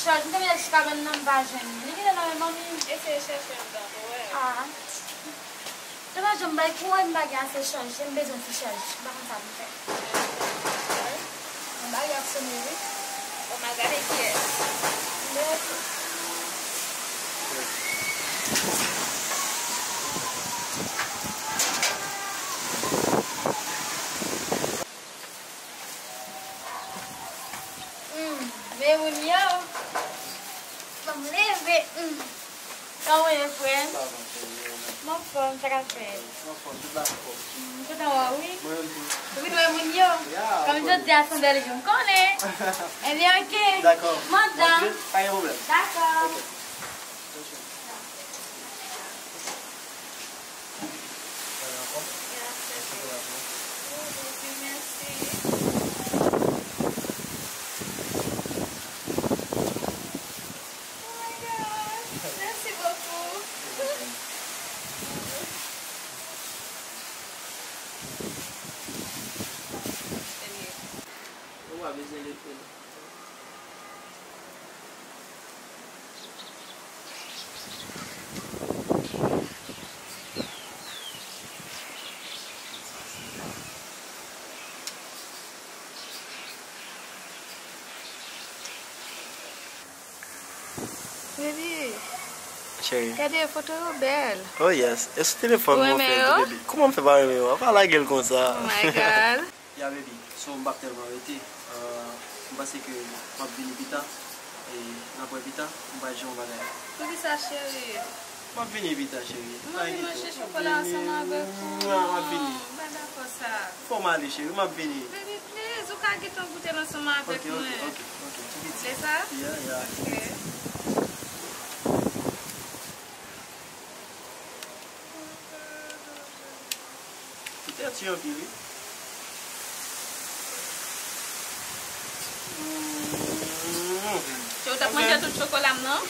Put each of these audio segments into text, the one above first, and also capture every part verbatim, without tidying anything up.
Chaj, m te mete l sou kabann nan, m pa jwenn li. Li genlè nan men manmi. Eseye chèche l dan pou wè. Ah. Demen jan m bay kouwòn, m pa gen ase chaj. M bezwen ti chaj. M pa konn sa pou m fè. Anba y ap sone wi. Bon, m al gade kiyès. Mèsi. Hmm, men moun yo. Ban m leve. Hmm. Kòman w ye, frè m? Sa va, cheri, e ou menm? M anfòm, sa k ap fèt? M anfòm, tout bagay kòk. M kontan wè w, wi. Mwen menm tou. Ou vin wè moun yo? Ya, kòm jodi a sandal jou, m konnen. Ebyen, oke. Dakò. Manda. Montre, pa gen pwoblèm. Dakò. Oke. Pale ankò. Ya, chèche. Mèsi pou w apre. Oh, Jezi, mèsi. Oh my God! Merci beaucoup. Ou pa bezwen leve non. Baby, cheri, gade foto yo bèl. Oh yes, e sou telefòn mwen fè yo, baby. Kouman m fè pa renmen yo? Pa lage l konsa. Oh my God. Ya, baby, so m p ap tèlman rete. Euh, m panse ke m ap vini pita. E n ap wè pita. M pral jwenn yon bagay. Poukisa, cheri? M ap vini pita, cheri. M anvi manje chokola ansanm avèk ou. Non, m ap vini. M pa dakò sa. Fò m ale, cheri, m ap vini. Baby, please, ou ka gentan goute l ansanm avèk mwen. Ok, ok, ok, ok, ti piti. Vle sa? Yeah, yeah. Ok. Ou tèti anpil, wi. Ke w t ap manje tout chokola m nan?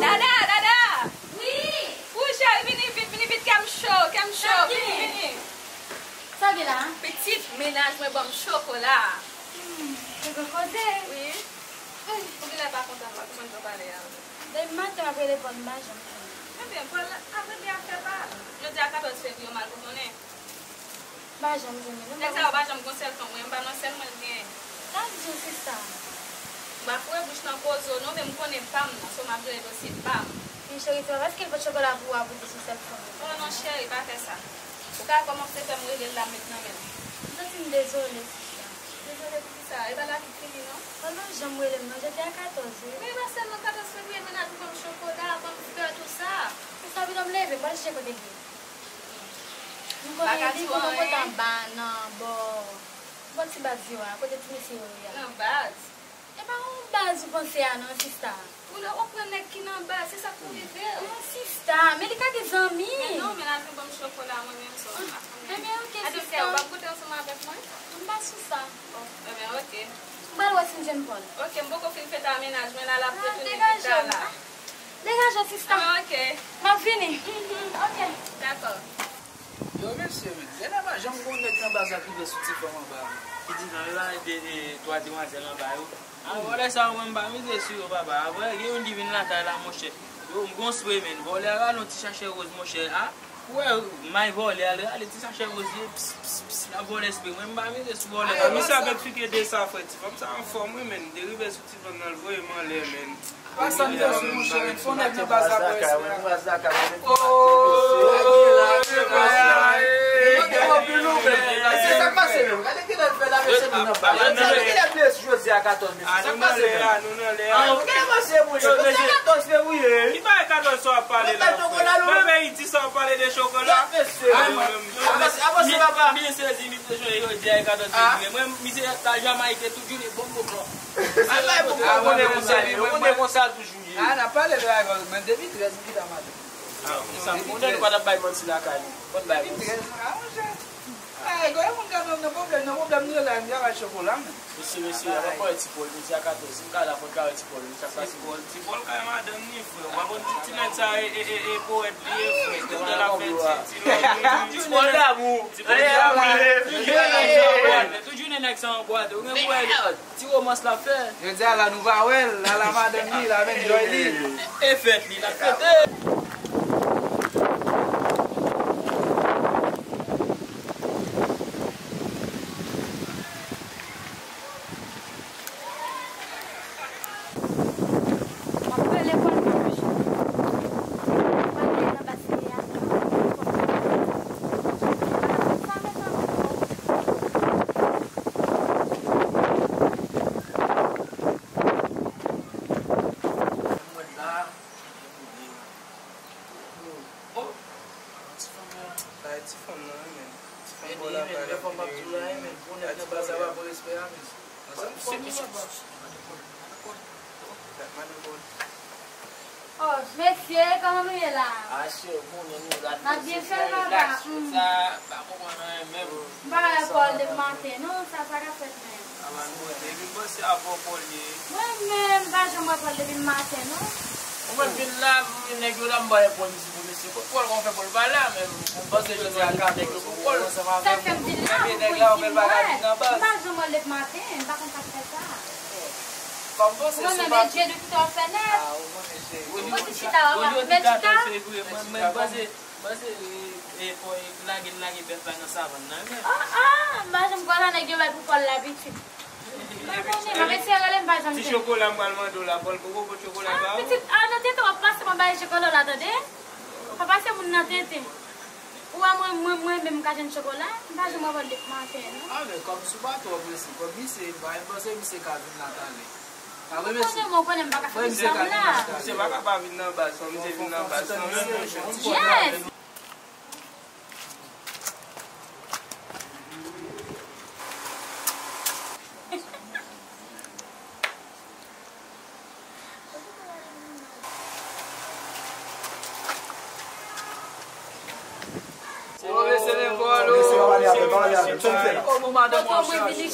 Dada, Dada! Wi! Wi, cheri, vini vit, vini vit, kè m cho, kè m cho, vini, vini. Sa gen la? Pitit, mennaj mwen ban m chokola. Hmm, se gwo koze. Wi. Ou genlè pa kontan, m pa konprann jan w pale a. Depi maten m ap rele Pòl, m pa janm jwenn li. Ebyen, Pòl ap regle afè pa l. Jodi a katòz fevriye, w mal pou konnen. M pa janm jwenn li, non. Nèg sa yo pa janm gon sèl fanm, mwen, m pa nan sèl mwen l genyen. Sa l di w, sista? M pa foure bouch nan koze w, non, men m konnen pa m nan, so m ap jere dosye pa m. Men cheri, se pa paske l pot chokola pou ou a pou di se sèl fanm. Oh non, cheri, pa fè sa. Ou ka kòmanse fè m rele l la, m met nan men l. M santi m dezole, sista. Dezole pou kisa? E pa la ki fini, non? Pandan jan m rele m nan, jodi a katòz, wi. Men e pa sèlman katòz fevriye, mennaj ou ban m chokola, ban m flè, tou sa. Sista, pito m leve, m pral chèche kote l ye. M konnen li kontan pote anba nan bò, bò ti baz yo a, kote ti mesye yo ye a. Nan baz? E pa yon baz ou panse a non, sista. Ou lè w pran nèg ki nan baz, se sa k pou rive w. Non, sista, men li ka gen zanmi. Men non, mennaj mwen ban m chokola mwen menm, so m pa konnen. Ebyen, oke, sista. Adolfia, ou p ap goute ansanm avèk mwen? M pa sou sa. Oh, ebyen, oke. M pral wè si m jwenn Pòl. Oke, m poko fin fete a mennaj mwen la, l ap retounen pita la. Degaje w, sista. Ah, oke. M ap vini. Oke. Dakò. Yo, mesye, men, genlè pa janm gon nèg nan baz la ki vle sou ti fanm anba, men. Ki ti fanm, e pa de, de twa demwazèl anba yo. A, vòlè sa yo, mwen, m pa mize sou yo, papa. Apre, gen youn ki vin lakay la, monchè. Yo, m gon spre, men. Vòlè a rale yon ti sachè woz, monchè. A, ou wè, may vòlè a, l rale ti sachè woz, li, ps, ps, ps, l ap vòlè spre. Mwen, m pa mize sou vòlè. A, misye ap eksplike de sa, frè. Ti fanm sa anfòm, wi, men. Derive sou ti fanm nan, l voye m anlè, men. Pa sa m te sou mouche, men fò nèg nan baz la pran respè. Oh, se sa k pase menm. Gade kilè l fè la, mesye, moun nan pale. Gade kilè blesi jodi a katòz, mesye. Sa k pase menm? Gade pase moun yo. Jodi a katòz fevriye. Ki bagay katòz sa w ap pale la? Nan peyi di sa w ap pale de chokola? Avanse, avanse, papa. M byen sezi, misye, jodi a katòz fevriye. Mwen, misye ta Jamayik tout jounen, bon, bon, bon. Sa bay pou konnen konsa, yo konnen konsa toujou. Ah, n ap pale de bagay, men depi trèz m kite a maten. Sa, ou nèg pa t ap bay manti lakay nou. Konn bay manti. Trèz an, monchè. Ay, gade moun k ap nan pwoblèm, nan pwoblèm nou la, m travay chokola, men. Mesye, mesye, a pa pale ti Pòl, midi a katòz, m ka la fon kare ti Pòl, wi, sa k pase. Ti Pòl, ti Pòl kay madanm ni, frè. Ou pa konn ti, ti nèg sa, e, e, e, e powèt li ye, frè. Tout tan l ap fè ti, ti lòt. Ti Pòl damou. Ti Pòl damou. Tout jounen nèg sa anbwate. Tout jounen nèg sa anbwate. Ou gen pou wè. Ti romans l ap fè. Jodi a la nou pa wè l, l al a madanm li, l al enjoy li. E fèt li, l ap fete. M ap rele Pòl pa manje. Pòl nan bas li a. Mwen la, oh, ti fanm nan. Bay ti fanm nan, wi, men. Ti fanm bò la, men, men, fò m ap di w la, wi, men. Pou nèg nan baz la, pa pran respè a, men. Manzè, fò m ap. Dat madanm bò. Oh, mesye, kòman nou ye la? Ah, cheri, bon, nou la. N ap byen fè l, papa. Relax, sa, pa konprann anyen menm. M pa wè Pòl depi maten, non, sa, sa k ap fèt menm? Aman, bon, depi m panse avè w, Pòl ye. Mwen menm, m pa janm wè Pòl depi maten, non. Ou mèt vin la, nèg yo la, m pa wè Pòl isit pou mesye. Kot Pòl, kòman fè Pòl pa la menm? M panse jodi a ka nèg yo pou Pòl. Sa fè m vin la, pou Pòl vin wè. M pa janm wè l depi maten, m pa konn sa k fè sa. Fò m panse sou pa. Ou konnen, men Dye de tout fè nèt. Ah, ou konnen, cheri. Ou konnen chita, w ap medita. Mwen, mwen panse, panse, e, e, lage, lage bèf la nan savann nan, men. Ah, ah, m pa janm kwè sa nèg yo bay pou Pòl la, pitit. M pa konnen, m ap eseye rele, m pa janm jwenn. Ti chokola m pral mande w la, Pòl poko pot chokola ba ou? Ah, pitit, ah, nan tenten w ap pase m ap bay chokola w la, tande? Pa pase moun nan tenten. Ou wè mwen, mwen, mwen menm m ka jwenn chokola, m pa janm wè Pòl depi maten, non. Ah, men kòm si w pa twò prese, kòm misye, m pa menm panse misye ka vin la talè. Pa vre, mesye? Ou konnen mwen, ou konnen m pa ka fè misye m la. Misye pa ka pa vin nan baz, fò misye vin nan baz, fò misye. Yes!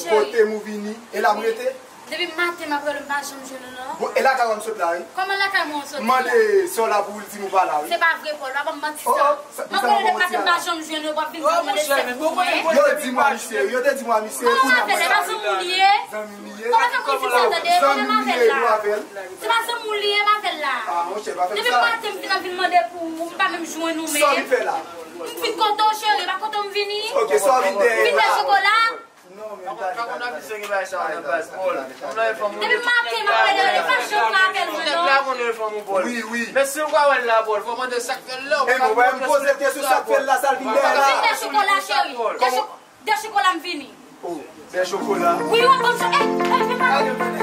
Kote m ou vini, e la m rete? Depi maten m ap rele w, m pa janm jwenn ou non. Bon, e lakay ou m sot la, wi. Kòman lakay mwen ou sot la? M mande sè w la pou l di m ou pa la, wi. Se pa vre, Pòl, pa ban m manti sa. M ap rele depi maten, m pa janm jwenn ou, w ap vin di w mande sèk pou mwen. Yo di m a misye, yo te di m a misye. Kòman w avè l? Se pa zanmi w li ye? Zanmi m li ye. Kòman fè pou di sa, tande? Zanmi m li ye, nou avè l. Se pa zanmi w li ye, m avè l la. Ah, monchè, pa fè m sa. Depi maten m vin ap vin mande pou ou, m pa menm jwenn ou menm. Sa w vin fè la? M vin kote w, cheri, pa kote w m vini. Ok, sa w vin dèyè la? M vin dèyè chokola. Non, men pa konn ap di se gen bagay sa nan baz, Pòl. Depi maten m ap rele l, li pa janm rapèl mwen non. Nèg la konn fanm ou, Pòl. Wi, wi. Men si w pa wè l la, Pòl, fò mande sa k fè l la. E mwen, m poze l kesyon sa k fè l la, sa l vin dèyè la. Vin dèyè chokola, cheri. Dèyè cho-, dèyè chokola m vini. Oh, dèyè chokola. Wi, w ap ban m cho-, eh, eh, vin pa.